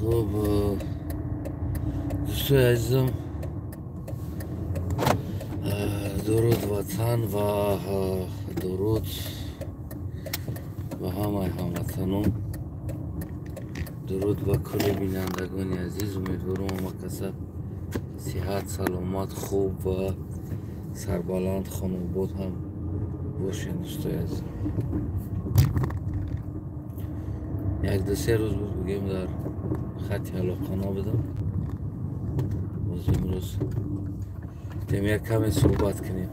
Хуб, дӯстои азизам, дуруд ватан ва дуруд ба ҳамаи ҳамватанон, дуруд ба кулли бинандагони азиз. Умедворам ҳама каса сиҳат, саломат, хуб ва сарбаланд, хонобод ҳам бошед. Дӯстои азиз, як ду се рӯз буд, бигем, дар хати алоқа набудам. Боз имрӯз тем як каме суҳбат кунем.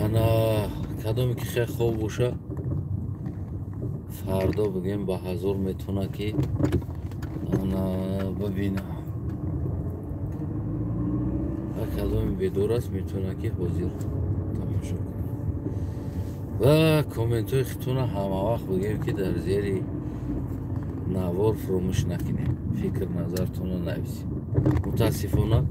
Ана кадоме ки хеле хоб боша, фардо бигем ба ҳазор метавона ки ана бибина, ва кадоме бедор аст, метавона ки ҳозир тамошо кунад. Ва комментҳои худтона ҳамавақт бигем ки дар зери навор фуромӯш накунед, фикр назартонро нависед. Мутаассифона,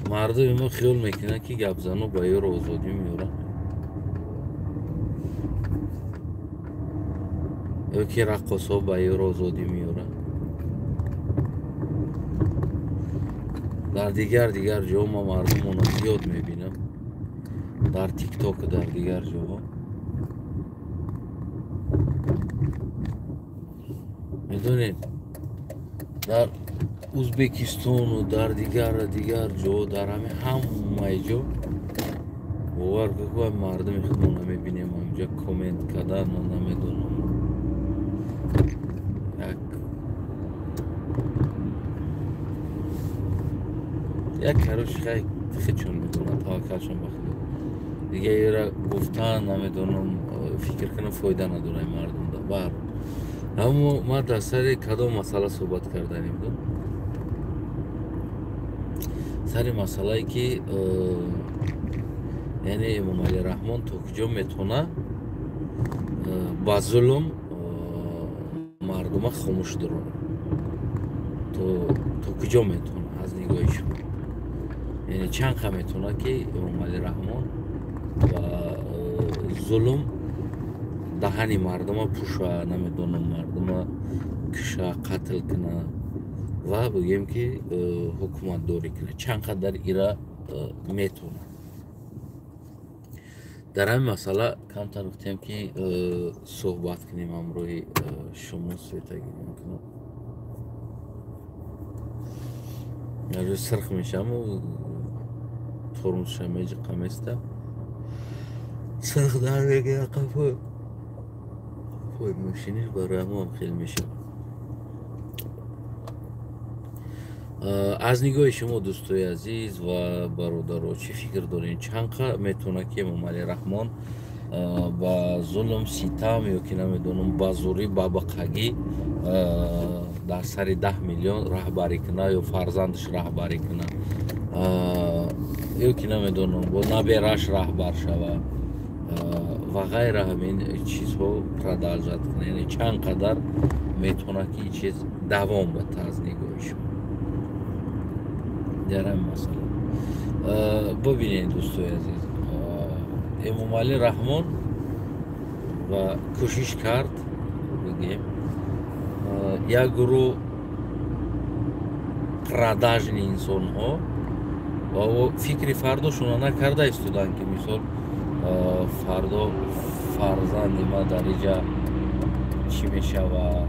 мардуми мо хиёл мекунанд, ки гапзано ба ёро озодӣ меоранд ё ки раққосҳо ба ёро озодӣ меоранд. Дар дигар ҷо ма мардумонро зиёд мебинам, дар тиктоку дар дигар ҷоҳо. Медонед, дар Узбекистону дар дигар ҷо, дар ҳами ҳамаи ҷо, бовар кун, мардуми худмонро мебинем ҳамҷа коммент кардан, намедонам, як короче, хай худшон медонанд, таваккалшон ба Худо. Дига ера гуфтан, намедонам, фикр кунам, фоида надорад мардумда. Баҳр, аммо ман дар сари кадом масъала суҳбат карданем будам? Сари масъалае ки яъне Эмомалӣ Раҳмон то куҷо метавона ба зулм мардума хомӯш дорад, то куҷо метавона аз нигоҳи шумо, яъне чанд қа метавона ки Эмомалӣ Раҳмон ба зулм даҳани мардума пӯша, намедонам, мардума куша, қатл куна ва бигем ки ҳукуматдорӣ куна, чанд қадар ира метавона. Дар ҳамин масъала камтар гуфтем ки суҳбат кунем ҳамроҳи шумо. Светагирем кунам, сирх мешавам, тормозша меҷиқа места, сирх дар мегира қафо пой мошиниш, барои ҳамон хел мешавад. Аз нигоҳи шумо, дӯстои азиз ва бародаро, чӣ фикр доред? Чанд қа метавона ки Эмомалӣ Раҳмон ба зулм, ситам ё ки намедонам, ба зӯрӣ, ба бақагӣ дар сари 10 миллион раҳбарӣ куна ё фарзандаш раҳбарӣ куна, ё ки намедонам, бо набераш раҳбар шава ва ғайра, ҳамин чизҳо продолжать куна? Яъне чанд қадар метавона ки ин чиз давом бата аз нигоҳи шумо дар ҳамин масъала? Бибинед, дӯстои азиз, Эмомалӣ Раҳмон ва кӯшиш кард, бигем, як гурӯҳ продажный инсонҳо ва фикри фардошона накарда истоданд, ки мисол фардо фарзанди ма дар иҷа чӣ мешавад.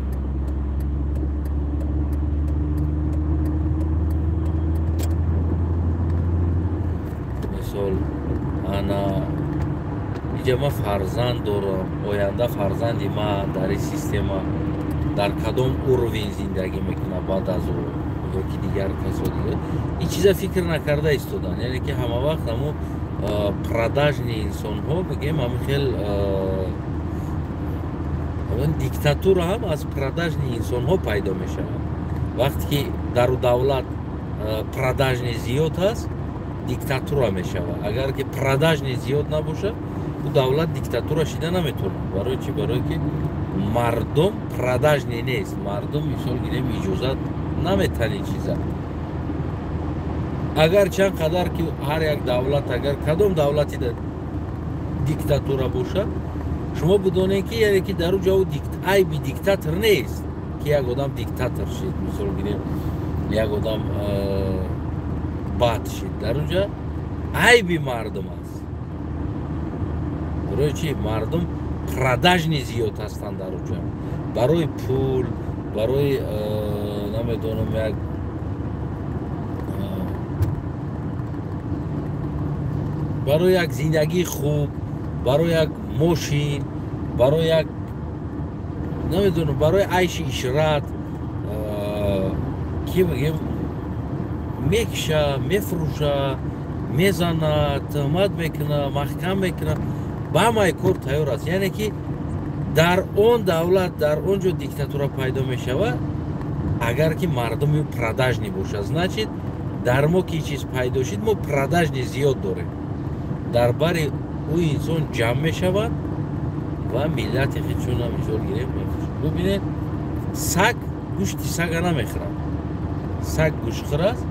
Мисол, ана иҷа ман фарзанд дорам, оянда фарзанди ман дар ин система дар кадом уровень зиндагӣ мекунад баъд аз ӯ ё ки дигар касо дигар, ин чиза фикр накарда истоданд. Яъне ки ҳама вақт ҳамо продажный инсонҳо, бигем, ҳамин хел диктатура ҳам аз продажный инсонҳо пайдо мешавад. Вақте ки дару давлат продажный зиёд ҳаст, диктатура мешавад. Агар ки продажный зиёд набошад, ӯ давлат диктатура шида наметавонад. Барои чӣ? Барое ки мардум продажный нест. Мардум, мисол гирем, иҷозат наметан ин чиза. Агар чанд қадар ки ҳар як давлат, агар кадом давлати диктатура бошад, Шумо бидонед, ки яъне ки дар уҷа айби диктатор нест, ки як одам диктатор шид, мисол гирем, як одам бад шид. Дар уҷа айби мардум аст. Барои чи? Мардум продажный зиёд ҳастанд дар уҷа. Барои пул, барои намедонам, як барои як зиндагии хуб, барои як мошин, барои як намедонам, барои айши ишрат, ки бигем, мекиша, мефурӯша, мезана, тӯҳмат мекуна, маҳкам мекуна, ба ҳамаи кор тайёр аст. Яъне ки дар он давлат, дар он ҷо диктатура пайдо мешавад, агар ки мардуми продажный бошад. Значит, дар мо ки чиз пайдо шид, мо продажный зиёд дорем. Дар бари ӯ инсон ҷамъ мешавад ва миллати худшона, мисол гирем, бубинед, саг гӯшти сага намехӯрад. Саг гӯштхӯр аст,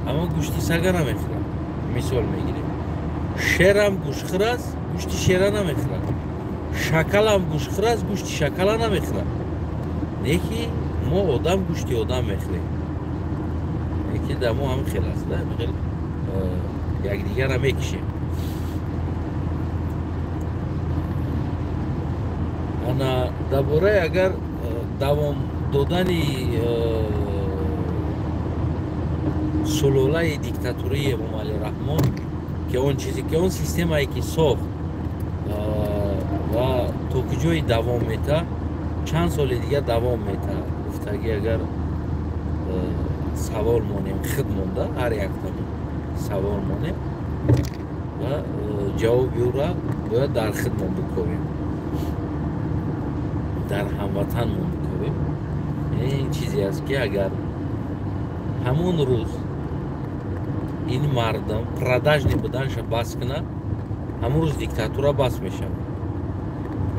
аммо гӯшти сага намехӯрад. Мисол мегирем, шерам гӯштхӯр аст, гӯшти шера намехӯрад. Шакалам гӯштхӯр аст, гӯшти шакала намехӯрад. Неки мо одам гӯшти одам мехӯрем. Неки дар мо ҳам хел аст, хел якдигарра мекишем. Ана дар бораи агар давом додани сулолаи диктатурии Эмомалӣ Раҳмон, ки он чизе ки он системае ки сохт ва то куҷое давом мета, чанд соли дигар давом мета, гуфтагӣ агар савол монем, худ монда ҳар яктамон савол монем ва ҷавоби ӯра бояд дар худмон биковем, дар ҳамватанмон биковем. Ин чизе аст, ки агар ҳамон рӯз ин мардум продажный буданша бас кунад, ҳамон рӯз диктатура бас мешавад.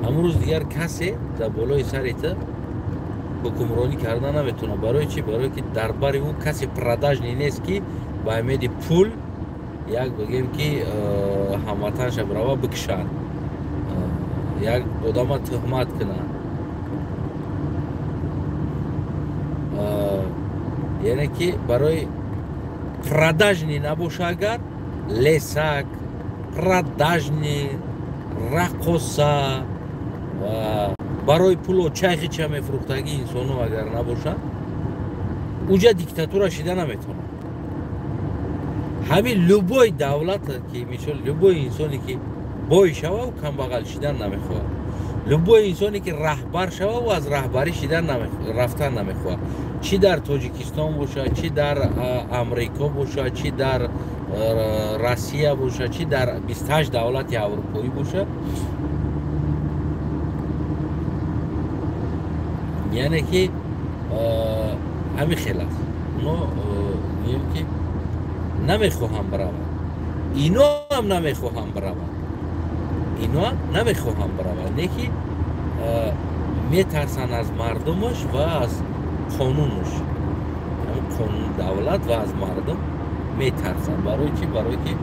Ҳамон рӯз дигар касе дар болои сари ту ҳукмронӣ карда наметавонад. Барои чӣ? Барое ки дар бари ӯ касе продажный нест, ки ба умеди пул як бигем ки ҳамватанша бирава бикушад, як одама тӯҳмат кунад. Яъне ки барои продажный набоша, агар лесак, продажный, раққоса ва барои пуло чайхича мефурӯхтагӣ инсоно агар набошанд, уҷа диктатура шида наметавонад. Ҳамин любой давлат ки, мисол, любой инсоне ки бой шава, ӯ камбағал шидан намехоҳад. Любой инсоне ки раҳбар шава, ӯ аз раҳбарӣ шидан рафтан намехоҳад. Чӣ дар Тоҷикистон бошад, чӣ дар Амрико бошад, чӣ дар Россия бошад, чӣ дар 28 давлати аврупоӣ бошад. Яъне ки ҳамин хел аст. Оно гӯем ки намехоҳам бираванд, ино ҳам намехоҳам бираванд, ино ҳам намехоҳам бираванд, не ки метарсанд аз мардумаш ва аз қонунаш, қонуни давлат ва аз мардум метарсанд. Барои чӣ? Барое ки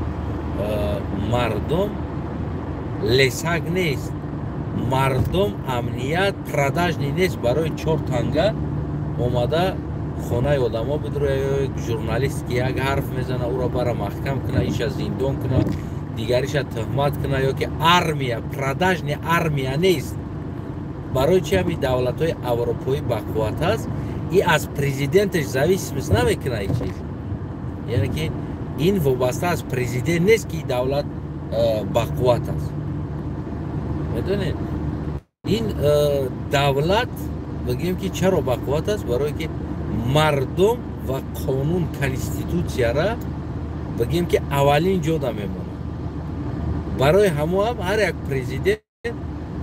мардум лесак нест, мардум амният продажный нест. Барои чор танга омада хонаи одамо бидроя, журналист ки як ҳарф мезана, ӯро бара маҳкам куна, иша зиндон куна, дигариша тӯҳмат куна, ё ки армия продажный армия нест. Барои чи ҳамин давлатҳои аврупоӣ бақувват аст? И аз президенташ зависимость намекуна ин чиз. Яъне ки ин вобаста аз президент нест, ки давлат бақувват аст. Медонед, ин давлат бигем ки чаро бақувват аст? Барое ки мардум ва қонун, конститутсияра бигем ки аввалин ҷода мемонад. Барои ҳамо ҳам ҳар як президент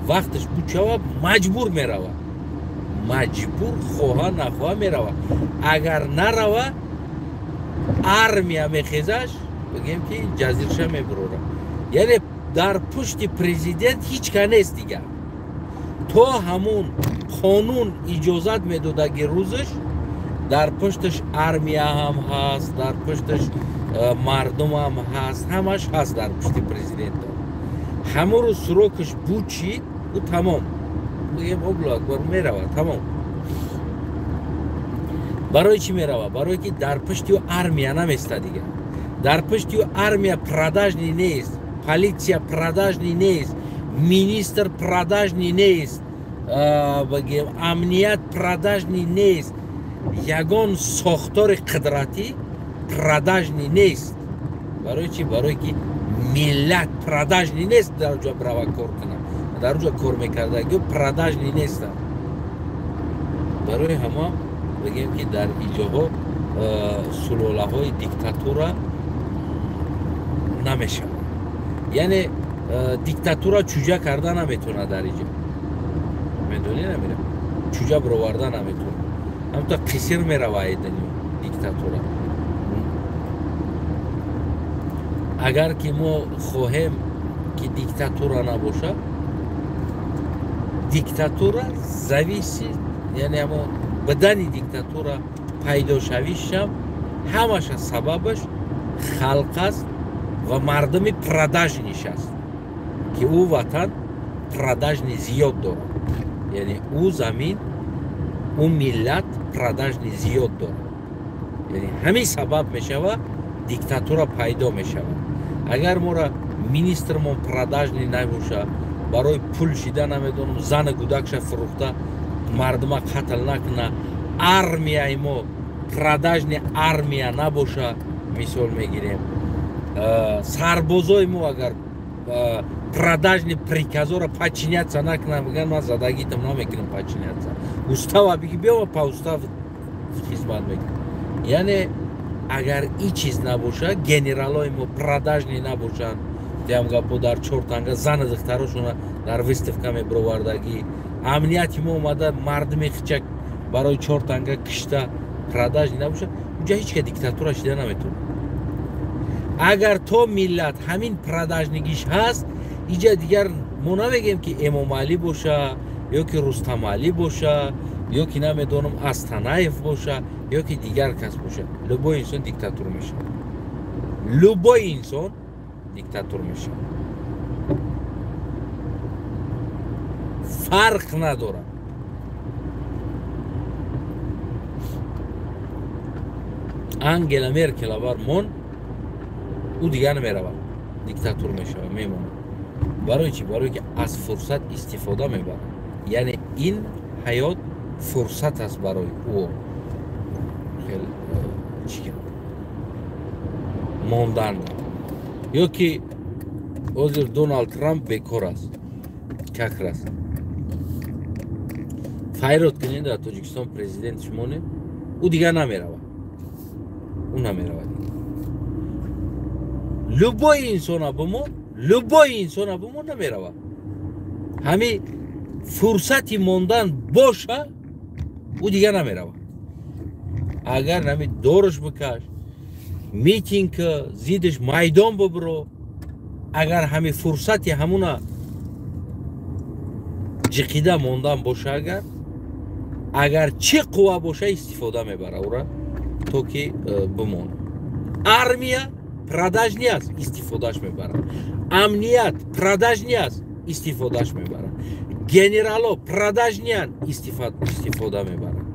вақташ бучава, маҷбур меравад, маҷбур, хоҳа нахоҳа меравад. Агар нарава, армия мехезаш, бигем ки ҷазирша мебурорад. Яъне дар пушти президент ҳеҷ ка нест дигар. То ҳамун қонун иҷозат медодаги рӯзаш, дар пушташ армия ҳам ҳаст, дар пушташ мардум ҳам ҳаст, ҳамаш ҳаст дар пушти президентон. Ҳамон рӯз срок аш бучид. Ӯ тамом, бигем Аллоҳу акбар, мерава, тамом. Барои чӣ мерава? Барое ки дар пушти ӯ армия наместа дигар. Дар пушти ӯ армия продажный нест, полиция продажный нест, министр продажный нест, бигем амният продажный нест, ягон сохтори қудратӣ продажный нест. Барои чӣ? Барое ки миллат продажный нест, дар ҷо брава кор кунад, дар ҷо кор мекардаги продажный нестанд. Барои ҳама бигем ки дар иҷоҳо сулолаҳои диктатура намешавад. Яъне диктатура чуҷа карда наметавонад дар иҷо. Медонӣ намера? Чуҷа бироварда наметавонад. Ҳамто қисир мерава айдани диктатура. Агар ки мо хоҳем ки диктатура набошад, диктатура зависит, яъне ҳамо бидани диктатура пайдошавишам ҳамаша сабабаш халқ аст ва мардуми продажный ш аст, ки ӯ ватан продажный зиёд дорад. Яъне ӯ замин, ӯ миллат продажный зиёд дорад. Яъне ҳамин сабаб мешавад диктатура пайдо мешавад. Агар мора министрмон продажный набошад, барои пул шида намедонам зану гудакша фурӯхта мардума қатл накуна, армияи мо продажный армия набоша, мисол мегирем, сарбозои мо агар продажный приказ ора подчиняться накунам, биган ман задагитам намекунам подчиняться, устава биги биёма па устав хизмат мекунам. Яъне агар и чиз набоша, генералои мо продажный набошанд, диам гапо дар чортанга зану духтарошона дар выставка мебировардагӣ, амнияти мо омада мардуми хичак барои чортанга кишта продажный набошад, унҷа ҳеч ка диктатура шида наметавонад. Агар то миллат ҳамин продажный гиш ҳаст, иҷа дигар мо намегем ки Эмомалӣ боша ё ки Рустамалӣ боша ё ки намедонам Астанаев боша ё ки дигар кас боша, любой инсон диктатур мешавад. Любой инсон диктатур мешавад, фарқ надорад. Ангела Меркел авар мон, ӯ дигар намеравад, диктатур мешавад, мемонад. Барои чӣ? Барое ки аз фурсат истифода мебарад. Яъне ин ҳаёт фурсат аст барои ӯ хел чӣ мондан. Ё ки ҳозир Доналд Трамп бекор аст, как раз файрод кунед дар Тоҷикистон президент шумо не, ӯ дигар намеравад, ӯ намеравад. Любой инсона бимон, любой инсона бимон намеравад. Ҳами фурсати мондан боша, ӯ дигар намеравад. Агар нами дорш бикаш, митинг зидш майдон бибро, агар ҳами фурсати ҳамуна ҷиқида мондан боша, агар чӣ қувва боша истифода мебара ӯра то ки бимонад. Армия продажный аст, истифодаш мебарад. Амният продажный аст, истифодаш мебарад. Генерало продажный анд, истифода мебарад.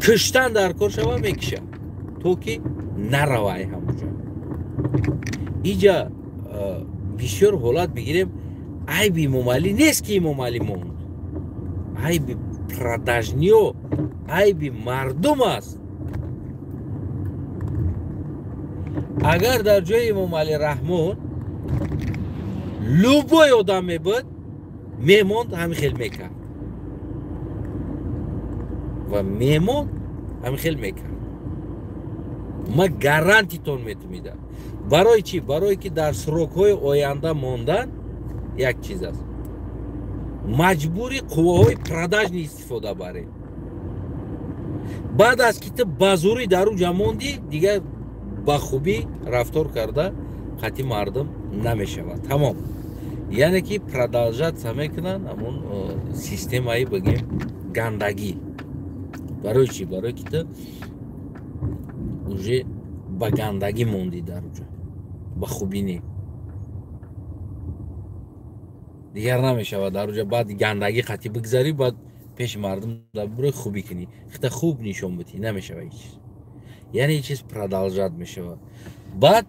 Киштан дар кор шава мекиша, то ки наравай ҳамуҷа. Иҷа бисёр ҳолат бигирем, айби Эмомалӣ нест ки Эмомалӣ монд. Айби продажный ё, айби мардум аст. Агар дар ҷои Эмомалӣ Раҳмон любой одам мебуд, мемонд, ҳамин хел мекард. Ва мемонд, ҳамин хел мекард. Ма гарантитон метумидам. Барои чӣ? Барое ки дар срок ҳои оянда мондан як чиз аст. Маҷбури қувваҳои продажный истифода баред. Баъд аз ки ту ба зурӣ дар уҷа мондӣ, дигар ба хубӣ рафтор карда қатъи мардум намешавад. Тамом. Яъне ки продолжаться мекунанд ҳамон системаи бигем гандагӣ. Барои чӣ? Барое ки ту уже ба гандагӣ мондӣ дар уҷа, ба хубӣ не. Дигар намешавад дар уҷа баъд гандагӣ қатӣ бигзарӣ, баъд пеши мардум дар бурои хубӣ кунӣ, хита хуб нишон битӣ, намешавад ҳеҷ чиз. Яъне ҳеҷ чиз продолжать мешавад. Баъд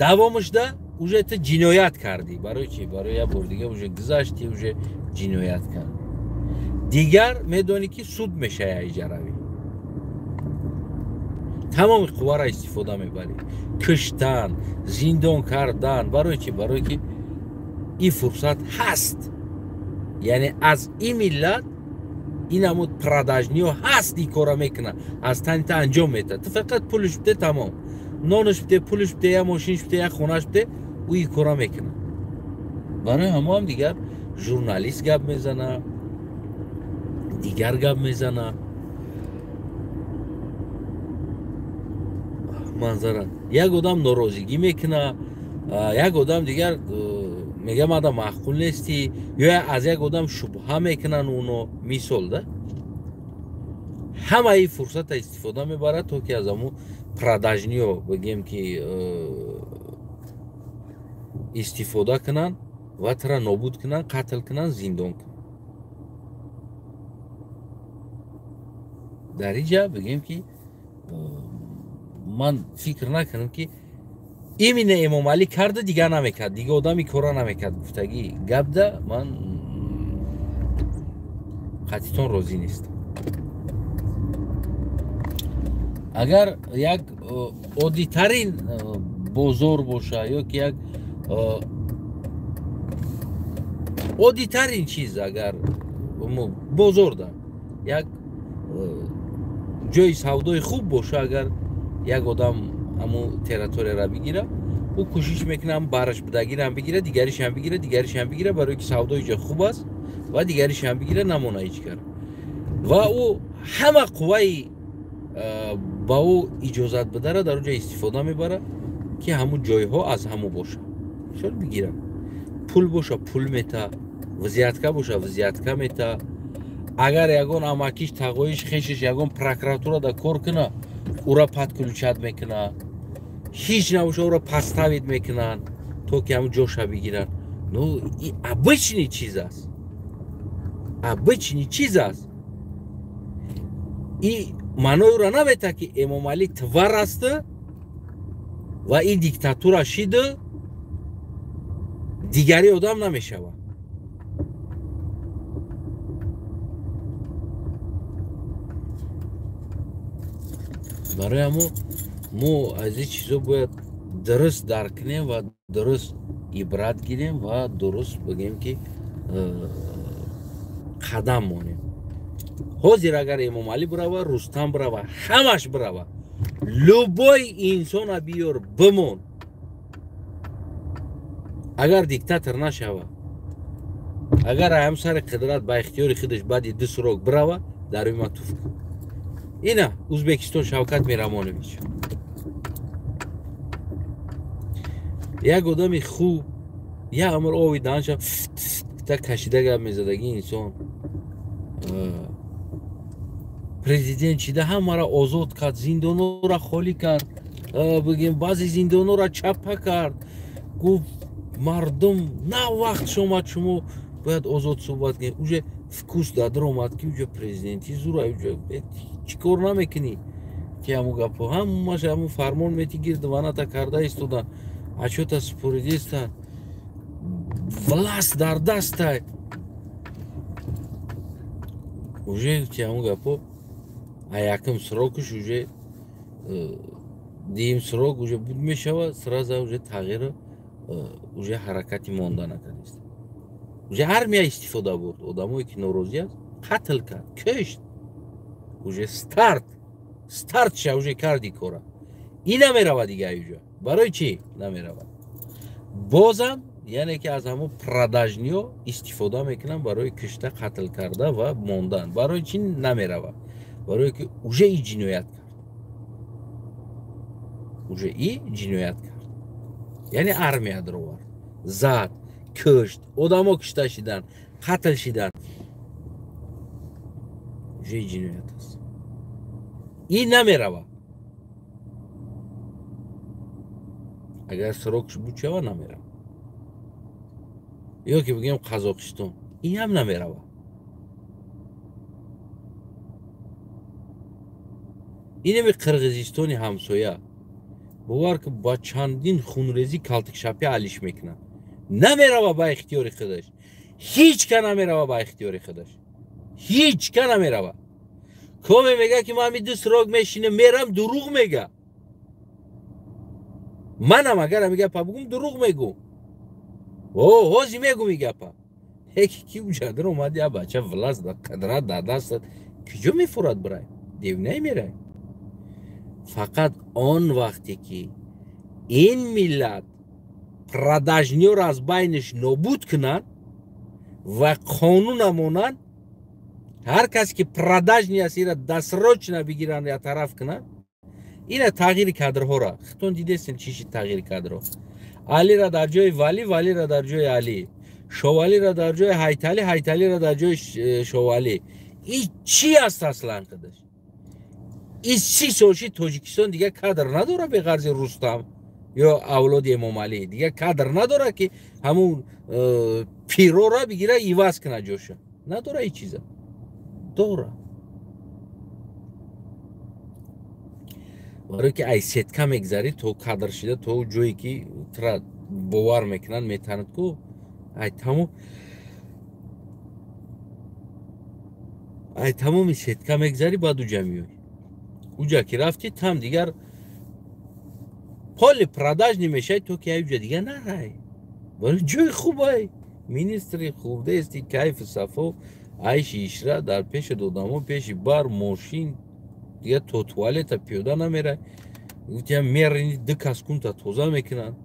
давомашда уже ту ҷиноят кардӣ. Барои чӣ? Барои як бор дига уже гузаштӣ, уже ҷиноят кардӣ. Дигар медонӣ ки суд мешавӣ иҷаравӣ. Тамоми қувваро истифода мебарӣ. Куштан, зиндон кардан. Барои чӣ? Барои ки ин фурсат ҳаст. Яъне аз ин миллат ин ҳамун продажниё ҳаст, ин кора мекунад, аз тани та анҷом метаҳад. Ту фақат пулш бите, тамом. Нонаш бите, пулш бите, я мошинш бите, я хонаш бите, ӯ ин кора мекунад. Барои ҳамо ҳам дигар журналист гап мезана, дигар гап мезана. Манзара. Як одам норозигӣ мекуна, як одам дигар мега мада маъқул нестӣ, ё аз як одам шубҳа мекунанд уно, мисол да. Ҳамаи фурсата истифода мебарад, то ки аз ҳамун продажниё бигем ки истифода кунанд ва тура нобуд кунанд, қатл кунанд, зиндон кунанд. Дар ин ҷа бигем ки ман фикр накунам ки именно Эмомалӣ карда, дигар намекард, дигар одами кора намекард. Гуфтагӣ гапда ман қатъитон розӣ нестам. Агар як оддитарин бозор боша ё ки як оддитарин чиз, агар бозорда як ҷои савдои хуб боша, агар як одам ҳамун территорияро бигира, ӯ кӯшиш мекунад ҳам бараш будагиро бигира, дигаришам бигира, дигаришам бигира, барои ки савдои ҷо хуб аст ва дигаришам бигира, намона ҳеҷ кар. Ва ӯ ҳама қувваи ба ӯ иҷозат бидара дар он ҷо истифода мебара, ки ҳамун ҷойҳо аз ҳаму боша. Мисол бигира. Пул боша, пул мета, взятка боша, взятка мета. Агар ягон амакиш, тағоиш, хешиш ягон прокуратурада кор куна, ура подключать мекуна. Ҳеҷ набоша, ура поставить мекунанд, то ки ҳамун ҷоша бигиранд. Ну, и обычный чиз аст. Обычный чиз аст. И маънои ӯро наметаҳад, ки Эмомалӣ твар аст ва ин диктатура шиду дигари одам намешавад. Барои ҳамо мо аз ин чизо бояд дуруст дарк кунем ва дуруст ибрат гирем ва дуруст бигем ки қадам монем. Ҳозир агар Эмомалӣ бирава, Рустам бирава, ҳамаш бирава, любой инсона биёр бимон, агар диктатор нашава, агар ҳам сари қудрат ба ихтиёри худаш баъди 2 срок бирава, дар рӯи ман туф кун. Ина Узбекистон Шавкат Мирамонович як одами хуб, як амр ови данша та кашида гап мезадаги инсон президент шида ҳамаро озод кард, зиндонҳоро холӣ кард, бигем баъзе зиндонҳоро чапа кард, гуфт мардум на вақт омад, шумо бояд озод суҳбат кунед. Уже вкус дар омад ки уже президенти зура, уже чӣ кор намекунӣ ки ҳамун гапҳо ҳамааш ҳамун фармон мети гирд ваната карда истодан, отчёта супоридистан, власть дар дастай. Уже ки ҳамун гапҳо а якум срокаш уже дуюм срок уже буд мешавад, сразу уже тағйир, уже ҳаракати монда накардист. Уже армия истифода бурд, одамое ки норозӣ аст қатл кард, кушт. Уже старт ша уже карди кора. И намерава дига уже. Барои чӣ намерава? Бозам яъне ки аз ҳамон продажниё истифода мекунанд барои кушта, қатл карда ва мондан. Барои чӣ намерава? Барои ки уже и ҷиноят кард. Уже и ҷиноят кард. Яъне армия даровард, зад, кушт, одамо кушта шидан, қатл шидан. Уже и ҷиноят аст. И намерава. Агар срокш буд шава, намерава. Ё ки бигӯем Қазоқистон, ин ҳам намерава. Инами Қирғизистони ҳамсоя, бовар ки ба чандин хунрезӣ калтикшапӣ алиш мекунад, намерава ба ихтиёри худаш. Ҳеҷ ка намерава ба ихтиёри худаш, ҳеҷ ка намерава. Коме мега ки ман ҳами ду срок мешинам, мерам, дурӯғ мега. Манам агар ҳами гапа бугум, дурӯғ мегум. О, ҳози мегум и гапа. Ҳеки ки уҷадир омад, я бача власт да қадрат дар дастат, куҷо мефурад бирай? Девнай мерай. Фақат он вақте ки ин миллат продажниёро аз байниш нобуд кунанд ва қонуна монанд, ҳар кас ки продажный аст, ира дасрочно бигиранд, я тараф кунанд, ина тағйири кадрҳоро хитон дидестен, чиши тағйири кадрҳо. Алира дар ҷои Валӣ, Валира дар ҷои Алӣ, Шовалира дар ҷои Ҳайталӣ, Ҳайталира дар ҷои Шовалӣ. И чӣ аст аслан қадаш? И 30 сол ши Тоҷикистон дигар кадр надора беғарзи Рустам ё авлоди Эмомалӣ, дигар кадр надора ки ҳамун пирора бигира иваз кунад ҷоша. Надора ҳеҷ чиза. Дора. Барое ки ай сетка мегзарӣ то кадр шида, то ҷое ки тра бовар мекунанд, метанад ку ай тамом, ай тамоми сетка мегзарӣ, баъд уҷа меоӣ. Уҷа ки рафтӣ, там дигар поли продажный мешавӣ, то ки ай уҷа дигар нарай. Барои ҷои хубай, министри хубдести, кайфу сафо, айши ишра дар пеши одамо, пеши бар мошин, дигар то туалета пиёда намерай. Гуфтиям мерини, ду кас кунта тоза мекунанд.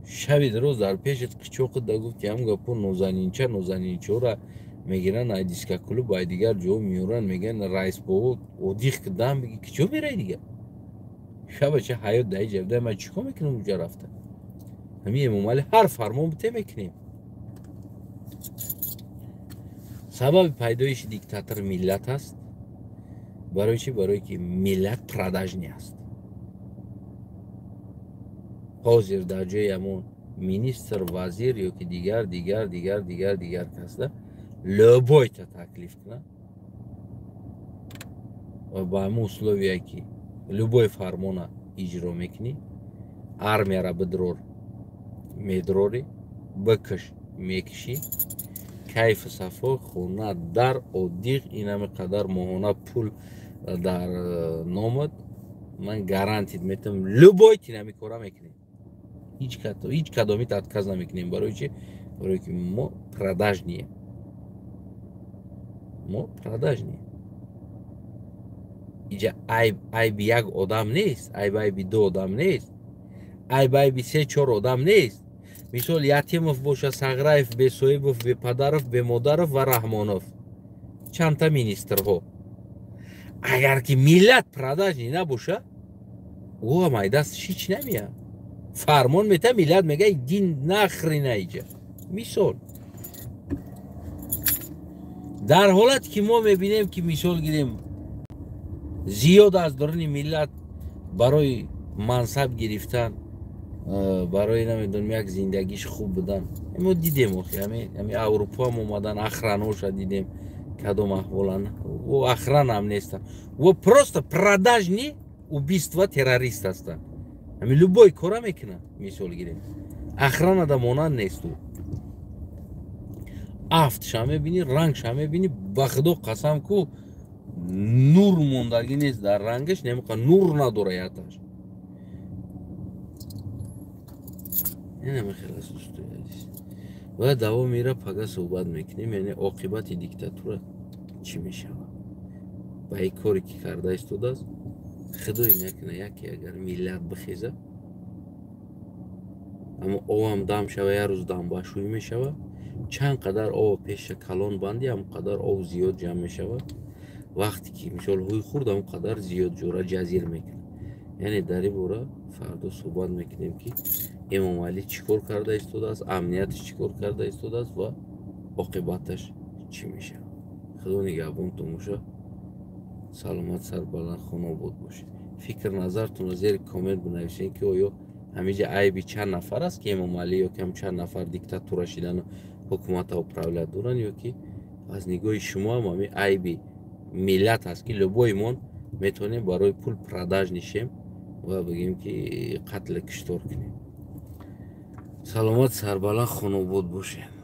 Шаби дароз дар пешат қичоқи да, гуфтиям гапо нозанинча, нозанинчора мегиранд, ай дискоклуб, ай дигар ҷо меоранд, мегӯянд раис бобо одих ки дам биги, киҷо мерай дигар? Шабача ҳаёт дар иҷа буда, ман чӣ кор мекунам уҷа рафта? Ҳамин Эмомалӣ ҳар фармон бите мекунем. Сабаби пайдоиши диктатор миллат аст. Барои чӣ? Барое ки миллат продажный аст. Ҳозир дар ҷои ҳамон министр, вазир ё ки дигар, дигар, дигар, дигар, дигар касда любойта таклиф кунад ва ба ҳамон условие ки любой фармона иҷро мекунӣ, армияра бидрор медрорӣ, бикш мекишӣ, кайфу сафо, хона дар одиқ, инаме қадар моҳона пул дар номад, ман гарантид метавам, любой тинами кора мекунем. Ҳеҷ кадомит отказ намекунем. Барои чӣ? Барое ки мо продажнием. Мо продажнием. Иҷа айб айби як одам нест, айб айби ду одам нест, айб айби се чор одам нест. Мисол Ятимов боша, Сағраев, Бесоибов, Бепадаров, Бемодаров ва Раҳмонов, чандта министрҳо. Агар ки миллат продажный набоша, ӯ ҳам ай дасташ ҳеҷ намеяд. Фармон мета, миллат мега дин нахрина иҷа. Мисол дар ҳолате ки мо мебинем ки мисол гирем зиёд аз даруни миллат барои мансаб гирифтан, барои намедонам як зиндагиш хуб будан, мо дидем охи ҳами Аврупоам омадан, охраноша дидем кадом аҳволан, о охрана ҳам нестан, о просто продажный убийство террорист ҳастанд. Ҳами любой кора мекунад, мисол гирем охрана да монанд нест. Ӯ афтша мебинӣ, рангша мебинӣ, ба худо қасам ку нур мондагӣ нест дар рангаш, намеқа нур надора яташ. Инаме хеле дӯстои азиз. Ва давом ира пага суҳбат мекунем, яъне оқибати диктатура чӣ мешавад. Ба ин коре ки карда истодааст, худое накунад, яке агар миллат бихезад, аммо овам дам шава, як рӯз дамбашӯӣ мешавад. Чанд қадар об пеша калон банди, ҳам қадар об зиёд ҷамъ мешавад. Вақте ки мисол ҳӯй хурд, ҳам қадар зиёд ҷора ҷазир мекунад. Яъне дар ин бора фардо суҳбат мекунем ки Эмомалӣ чӣ кор карда истодааст, амнияташ чӣ кор карда истодааст ва оқибаташ чӣ мешавад. Худо нигаҳбонтон бошад. Саломат, сарбаланд, хонобод бошед. Фикр назартонро зери коммент бинависед ки оё Ҳамиҷа айби чанд нафар аст, ки Эмомалӣ ё ки ҳам чанд нафар диктатура шидану ҳукумата управлять доранд, ё ки аз нигоҳи шумо ҳам ҳами айби миллат аст, ки любой мон метавонем барои пул продажный шем ва бигем, ки қатли киштор кунем? Саломат, сарбаланд, хонобод бошед.